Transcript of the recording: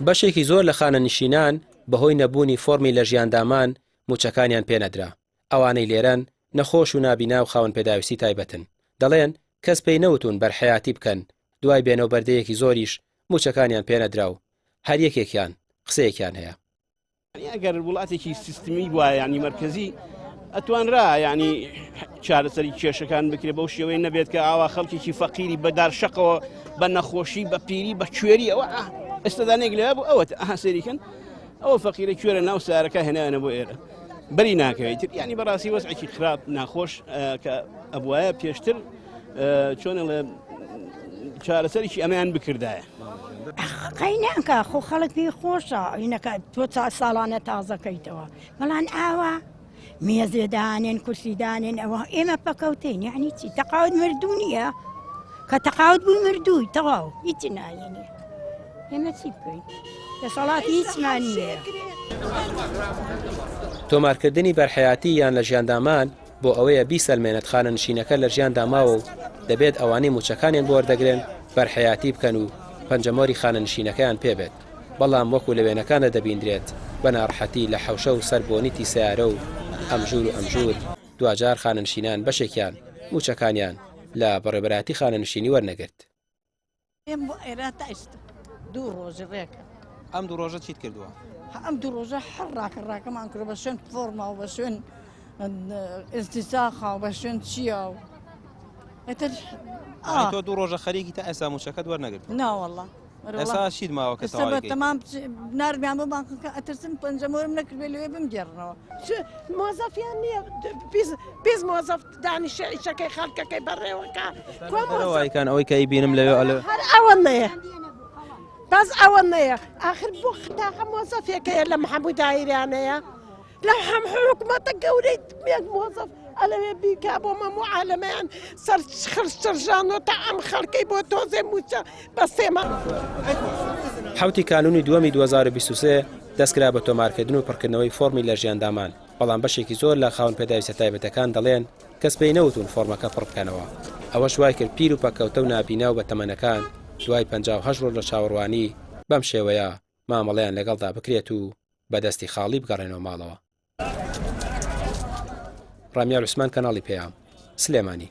بەشێکی زۆر لە خانەنشینان بەهۆی نەبوونی فۆڕمی لەژیاندامان مووچەکانیان پێنەدرا، ئەوانەی لێرەن نەخۆش و نابینا و خاوەن پێداویستی تایبەتن، دەڵێن کەس پێی نەوتوون بەرحەیاتی بکەن، دوای بێنەو بەردەیەکی زۆریش مووچەکانیان پێنەدرا و هەر یەکێکیان قسەیەکیان هەیە. ئەگەر وڵاتێکی سیستمی وایە ینی مرکزی ئەتوانرا ینی چارەسەری کێشەکان بکرێ بەو شێوەی نەبێت کە ئاوا خەڵکێکی فەقیری بەدار شەقەوە بە نەخۆشی بە پیری بە کوێری ئەوە ئێستادانێک لێ بوو ئەوە ئەها سێریکەن ئەوە فەقیرە کوێرە ناو سارەکە هێنایانە بۆ ئێرە بەری ناکەوێت ینی بەڕاستی وەزعێکی خراپ ناخۆش کە ئەبواە پێشتر چۆن ئەڵێ چارەسەرێکی ئەمەیان بکردایە. قەیناکە خۆ خەڵک پێی خۆشە ئینەکە تۆ ساڵانە تازەکەیتەوە بەڵام ئاوا مێزێ دانێن کورسی دانێن ئەوە ئێمە پەکەوتین یعنی چی تەقاوت مردوو نییە کە تەقاوت بووی مردووی تەواو هیچ نایەنێ ئێمە چی بکەین دەسەڵاتی هیچمان نییە. تۆمارکردنی بەرحەیاتی یان لە ژیاندامان بۆ ئەوەیە بیسەلمێنێت خانەنشینەکە لە ژیاندا ماوە و دەبێت ئەوانەی مووچەکانیان بۆ وەردەگرن بەرحەیاتی بکەن و پەنجەمۆری خانەنشینەکەیان پێ بێت، بەڵام وەکو لە وێنەکاندا دەبیندرێت بە ناڕەحەتی لە حەوشە و سەر بۆنیتی سەیارە و ئەمژوور و ئەمژوور، دواجار خانەنشینان بەشێکیان مووچەکانیان لە بەڕێوەبەرایەتی خانەنشینی وەرنەگرت. پێم بۆ ئێرە تا ئێستا دوو ڕۆژی ڕێکە. ئەم دوو ڕۆژە چیت کردووە؟ ئەم دوو ڕۆژە هەر ڕاکە ڕاکەمان کرد بە شوێن فۆرما و بە شوێن ئیستیساخا و بە شوێن چیا و ئیتر تۆ دوو ڕۆژە خەریکی تا ئێستا مووچەکەت وەرنەگرت؟ ناوەڵا ئێستا چیت ماوە کە تەواوی کەی؟ تەمام ناردمیان بۆ بانقەکە ئەترسم پەنجەمۆرم نەکردبێ لەوێ بمگێڕنەوە. مۆزەفیان نییە 20 مۆزەف دانیشە ئیشەکەی خەڵکەکەی بەڕێوەکە وایکان ئەوەی کە بینم لەوێ ئەلێ هەر ئەوە نەیە بەس ئەوە نەیە ئاخر بۆ تاقە مۆزەفێکەیە لە هەموو دایرانەیە لە هەم حکومەتە گەورەی مێک مۆزەف ئەلەوێ بیکا بۆ مەموو عالەمەیان سەر خرشترژانۆ تا ئەم خەڵکەی بۆ تۆزێ موچە بە سێما. حەوتی کانوونی دووەمی 2023 دەستکرا بە تۆمارکردن و پڕکردنەوەی فۆڕمی لە ژیاندامان، بەڵام بەشێکی زۆر لە خاوەن پێداویستە تایبەتەکان دەڵێن کەس پێی نەوتوون فۆڕمەکە پڕ بکەنەوە، ئەوەش وایکرد پیر و پەککەوتە و نابینا و بەتەمەنەکان دوای 58 ڕۆژ لە چاوەڕوانی بەم شێوەیە مامەڵەیان لەگەڵدا بکرێت و بە دەستی خاڵی بگەڕێنەوە ماڵەوە. ڕامیار عوسمان کەناڵی پەیام، سلێمانی.